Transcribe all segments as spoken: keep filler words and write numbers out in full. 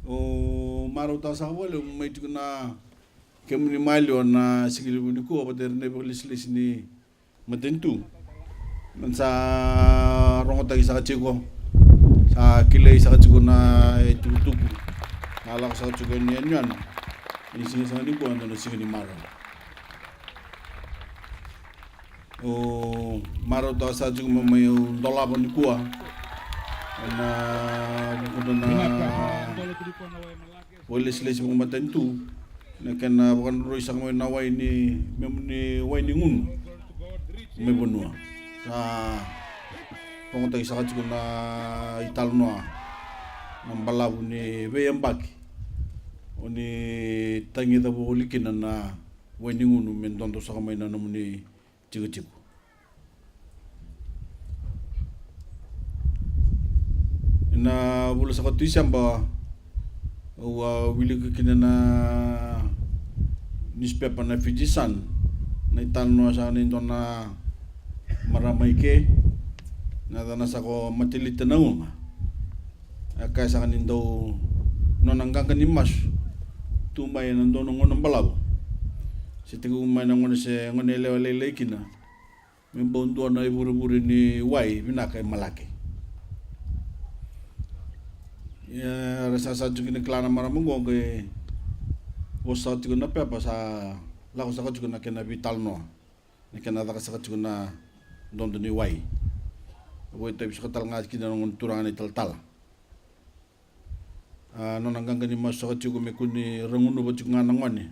Au marautaka saka vakalevu mai tiko na kemuni maliwa na siga levu nikua vata kei ira na ivakalesilesi ni matanitu. Na sa rogotaki saka tiko, sa kilai saka tiko na itukutuku, na lako saka tiko ni yanuyanu ni siga saka nikua, dua na siga ni marau. Au marautaka saka tiko me mai au dolava nikua ena vukuda na vakalesilesi vakamatanitu na kena vakadrodroi saka mai na wai ni, memu ni wai ni gunu mai vanua. Sa rogotaki saka tiko na italanoa, na balavu ni veiyabaki o ni tagica voli kina na wai ni gunu me dodo saka mai na nomuni tikotiko. Ena vula saka o Tiseba, au a wilika kina na niusipepa na Fiji Sun, na italanoa saka ni dua na marama i ke, na yacana saka o Matelita Nauga. A kaya saka ni dau nona qaqa ni masu tu mai ena dua na gauna balavu, se tekivu mai na gauna se gauna yalewa lailai kina, me bau dua na ivurevure ni wai vinaka e Malake. Ia, era sa, sa tiko ni kila na marama oqo, qai vosa saka tiko na pepa, sa lako saka tiko na kena veitalanoa, na kena caka saka tiko na dodo ni wai. Vakaitavi saka tale ga kina na gone turaga na italatala. A, nona qaqa ni masu saka tiko me kua ni ra gunuva tiko ga na gone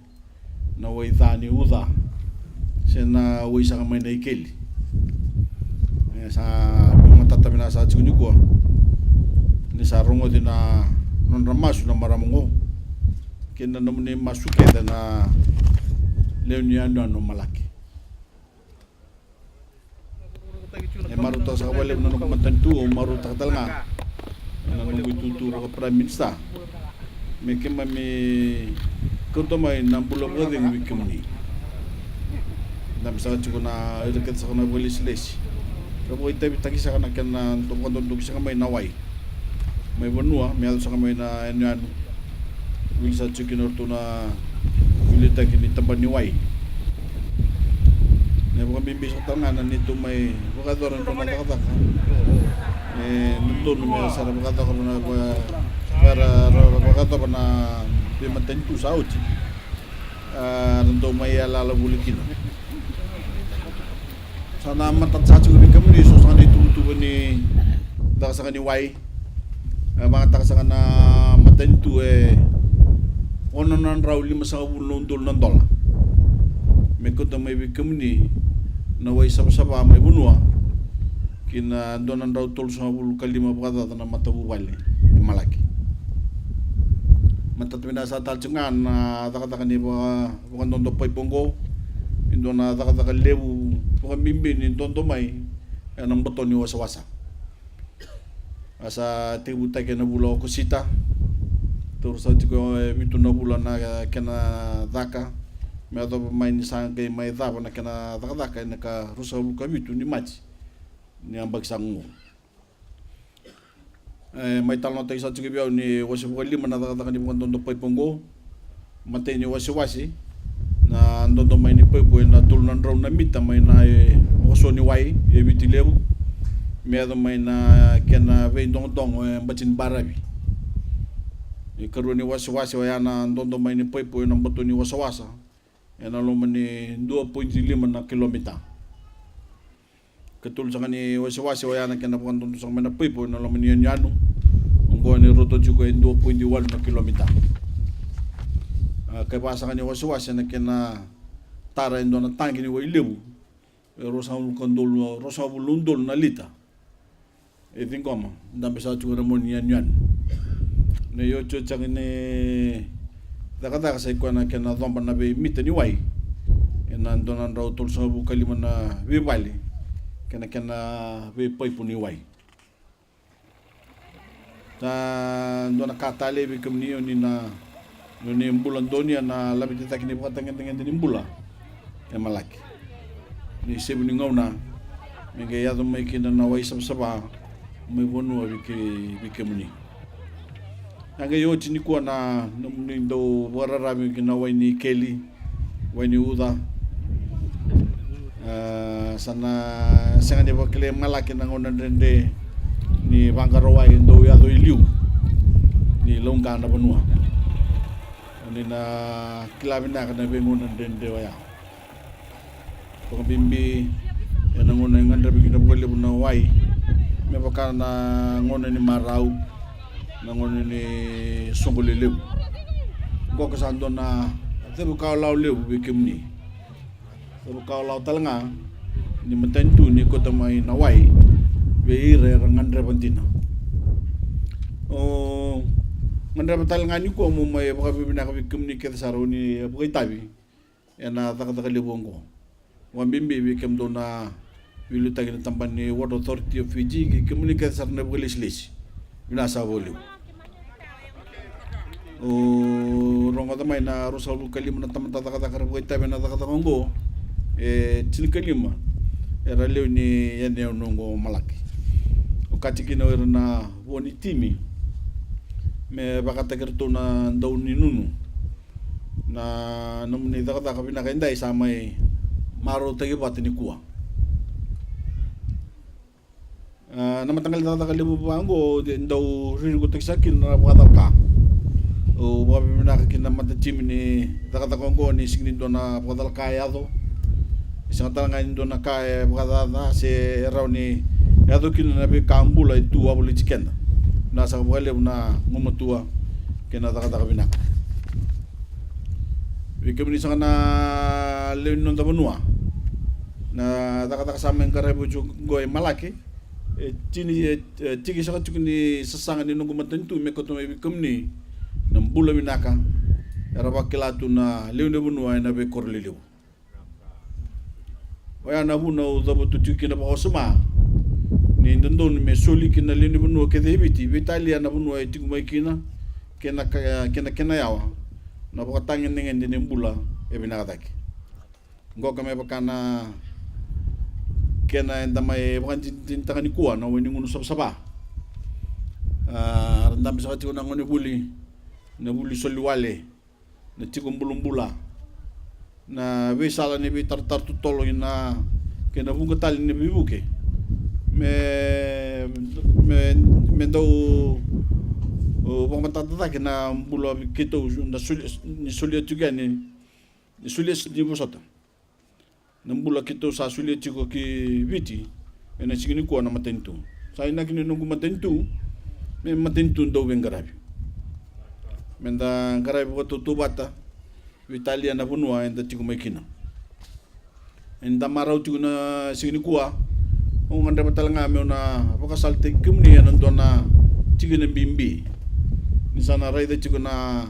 na wai ca ni uca se na wai saka mai na ikeli. E sa veimatata vinaka saka tiko nikua ni sa rogoci na nodra masu na marama oqo kei na nomuni masu kece na lewe ni yanuyanu o Malake. E marautaka saka vakalevu na noqu matanitu, au marautaka tale ga ena noqu itutu vaka Prime Minister me keimami kauta mai na bula vakacegu vei kemuni. Dabe saka tiko na ira kece saka na vakalesilesi, ka vakaitavitaki saka na kena do-, vakadodoki saka mai na wai mai vanua me yaco saka mai na yanuyanu. Wili saka tiko kina o ratou na wilitaki ni tabana ni wai. Na vakabibi saka tale ga na neitou mai vakayacora e dua na cakacaka e dodonu me sa ra vakayacora na va-, ra, ra, ra vakayacora na veimatanitu sa oti. A, ra dau mai yalayala voli kina. Sa na matata saka tiko vei kemuni so saka na ituvatuva ni caka saka ni wai. E vakayagataka saka na matanitu e ono na drau limasagavulu na udolu na dola me kauta mai vei kemuni na wai savasava mai vanua ki na dua na drau tolusagavulu ka lima vakacaca na matavuvale e Malake. Matata vinaka saka tale tiko ga na cakacaka ni vaka vakadodo paipo oqo, e dua na cakacaka levu vakabibi ni dodo mai ena boto ni wasawasa. A sa tekivutaki ena vula o Okosita, taura saka tiko e vitu na vula na kena caka me yacova mai ni sa qai mai cava na kena cakacaka ena ka ruasagavulu ka vitu ni Maji ni yabaki sa oqo. E mai talanoataki saka tiko vei au ni wase vakalima na cakacaka ni vakadodo paipo oqo. Matai ni wasewase na dodo mai ni paipo ena tolu na drau na mita mai na, e, vakaso ni wai e Viti Levu me yaco mai na kena veidogodogo e Bati ni Baravi. E karua ni wasewase oya na dodo mai ni paipo ena boto ni wasawasa ena loma ni dua poidi lima na kilomita. Katolu saka ni wasewase oya na kena vakadodo saka mai na paipo ena loma ni yanuyanu. Oqo ni roto tiko e dua poidi walu na kilomita. A, kaiva saka ni wasewase na kena tara e dua na taqi ni wai levu e ruasagavulu ka udolu, ruasagavulu na udolu na lita. E ciqoma dabe saka tiko ena mua ni yanuyanu. Na iotioti saka ni cakacaka sa i koya na kena coba na veimita ni wai ena dua na drau tolusagavulu ka lima na veivale kei na kena veipaipo ni wai. Sa dua na ka talei vei kemuni, o ni na Ni bula donuya na laveti cake ni vakatagedegede ni bula e Malaki. Ni sevu ni gauna me qai yaco mai kina na wai savasava mai vanua vei ke-, vei kemuni. Sa qai oti nikua na nomuni dau vakararavi ki na wai ni keli, wai ni uca. A, sa na sega ni vakilai malaki na gauna dredre ni vaqara wai e dau yaco i liu ni lauqa na vanua. Ni na kila vinaka na veigauna dredre oya. Vakabibi ena gauna e gadrevi kina vakalevu na wai, me vaka na gauna ni marau, na gauna ni soqo lelevu. Qo ka sa dua na cevukalawa levu vei kemuni. Cevukalawa tale ga ni matanitu ni kauta mai na wai vei ira era gadreva dina. O gadreva tale ga nikua mo mai vakavinavinaka vei kemuni kece sara o ni vakaitavi ena cakacaka levu oqo. Vakabibi vei kemudou na veiliutaki na tabana ni Water Authority of Fiji kei kemuni kece sara na vakalesilesi. Vinaka saka vakalevu. O rogoca mai na ruasagavulu ka lima na tamata cakacaka era vakaitavi ena cakacaka oqo. E tinikalima era lewe ni yanuyanu oqo Malaki. Okati kina o ira na vo ni timi me vakataki iratou na dau ni nunu. Na nomuni cakacaka vinaka edai sa mai marautaki vata nikua. A, na mataqali cakacaka levu vaqo e dau ririkotaki saka kina na vakacalaka. Au vakavinavinaka kina na matatimi ni cakacaka oqo ni sega ni dua na vakacalaka e yaco. E sega tale ga ni dua na ka e vakacaca se e rawa ni yaco kina na veika bula e tu wavoliti keda. Vinaka saka vakalevu na gumatua kei na cakacaka vinaka. Vei kemuni saka na lewe ni noda vanua, na cakacaka sa mai qaravi oti oqo e Malaki, e tini, e, e tiki saka tiko ni sasaga ni noqu matanitu me kauta mai vei kemuni na bula vinaka era vakila tu na lewe ni vanua ena veikoro lelevu. Oya na vuna au cavuta tiko kina vakawasoma ni dodonu me soli kina na lewe ni vanua kece e Viti, veitalia na vanua e tiko mai kina kei na ka-, kei na kena yawa, na vakatagedegede ni bula e vinaka cake. Qoka me vaka na kena eda mai vakadinadinataka nikua na wai ni gunu savasava. A, ra dabe saka tiko na gonevuli, na vuli soli wale, na tiko bulabula, na veisala ni veitaratara totolo ina kei na vuqa tale ni veivuke. Me, me, me dau, o, vakamatatataki na bula keitou na soli, ni solia tiko yani, ni solia ni vosota. Na bula keitou sa solia tiko ki Viti ena siga nikua na matanitu. Sa inaki ni noqu matanitu me matanitu dau veiqaravi. Meda qaravi vakatautauvata veitalia na vanua eda tiko mai kina. Eda marau tiko na siga nikua. Au gadreva tale ga meu na vakasalataki kemuni ena dua na tikina bibi. Ni sa na raica tiko na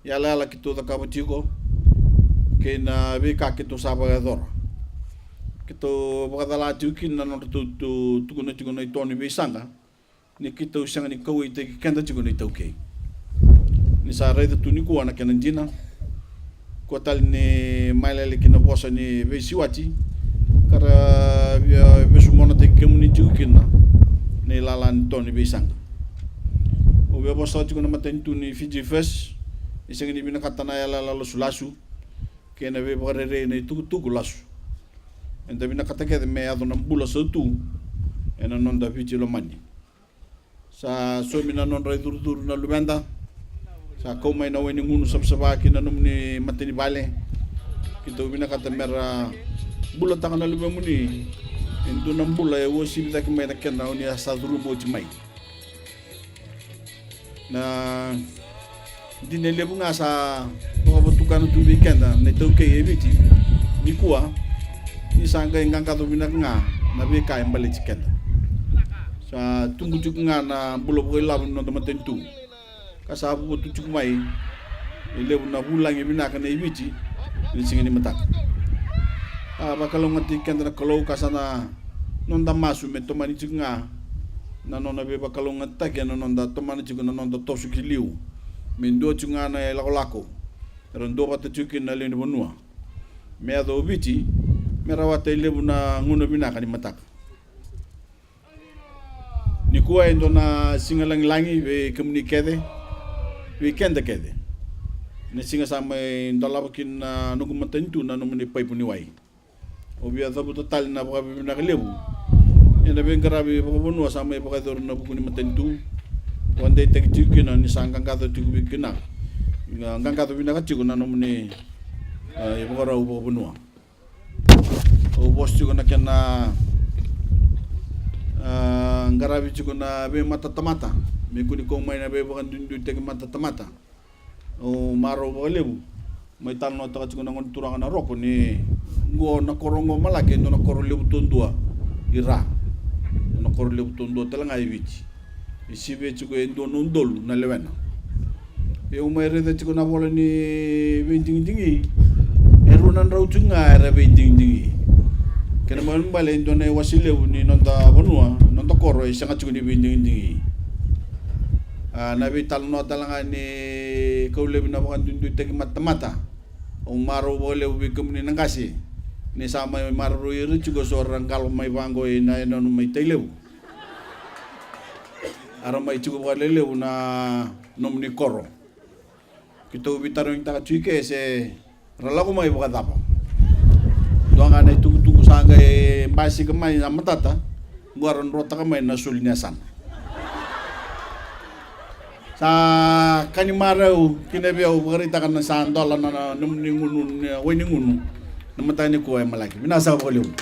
yalayala keitou cakava tiko kei na veika keitou sa vakayacora. Keitou vakacala tiko kina na nodratou tu-, tukuna tiko na ito ni veisaqa ni keitou sega ni kauwaitaki keda tiko na iTaukei. Ni sa raica tu nikua na kena dina. Kua tale ni mailele ki na vosa ni veisiwati ka ra via vesumonataki kemuni tiko kina na ilala ni to ni veisaqa. Au via vosa tiko na matanitu ni Fiji First, e sega ni vinakata na yalayala lasulasu kei na veivakarerei na itukutuku lasu. Eda vinakata kece me yaco na bula sautu ena noda Viti lomani. Sa saumi na nodra icurucuru na luveda. Sa kau mai na wai ni gunu savasava ki na nomuni matanivale. Keitou vinakata mera bulataka na luvemuni e dua na bula e uasivi cake mai na kena o ni a sa curuma oti mai. Na dina levu ga sa vakavatukana tu vei keda na iTaukei e Viti nikua, ni sa qai qaqaco vinaka ga na veika e baleti keda. Sa tubu tiko ga na bula vakailavo ni noda matanitu, ka sa vuvu tu tiko mai e levu na vulagi vinaka nei Viti ni siga ni mataka. A vakalougatataki keda na Kalou, ka sa na noda masu me tomani tiko ga na nona veivakalougatataki ena noda tomana tiko na noda toso ki liu, me dua tiko ga na ilakolako era duavata tiko kina na lewe ni vanua me yaco o Viti, me rawata e levu na gauna vinaka ni mataka. Nikua e dua na siga lagilagi vei kemuni kece. Vei keda kece, na siga sa mai dolava kina na noqu matanitu na nomuni paipu ni wai. Au via cavuta tale na vakavinavinaka levu ena veiqaravi vakavanua sa mai vakayacori ena vuku ni matanitu. Vakadeitaki tiko kina ni sa qaqaco tiko vei kina, qaqaco vinaka tiko na nomuni, e, ivakarau vakavanua. Au vosa tiko na kena, a, qaravi tiko na veimatatamata, me kua ni kau mai na veivakaduiduitaki matatamata. Au marau vakalevu mai talanoataka tiko na gone turaga na Roko ni qo na koro qo Malake e dua na koro levu duadua i Ra. Dua na koro levu duadua tale ga e Viti. E sivia tiko e dua na udolu na lewena. Au mai raica tiko na vola ni veidigidigi, e rua na drau tiko ga era veidigidigi. Kena ibalebale e dua na iwase levu ni noda vanua, noda koro e sega tiko ni veidigidigi. A, na veitalanoa tale ga ni kau laivi na vakaduiduitaki matatamata. Au marau vakalevu vei kemuni na qase ni sa mai maroroi ira tiko so ra qalo mai vaqo ina yanuyanu mai Tailevu. Era mai tiko vakalelevu na nomuni koro. Keitou veitarogitaka tiko i ke se ra lako mai vakacava. Dua ga na itukutuku sa qai basika mai na matata, qo ra drotaka mai na soli ni yasana. Sa ka ni marau kina vei au vakaraitaka na sa dola na, na nomuni gunu, na wai ni gunu. Na mataka nikua e Malake. Vinaka saka vakalevu.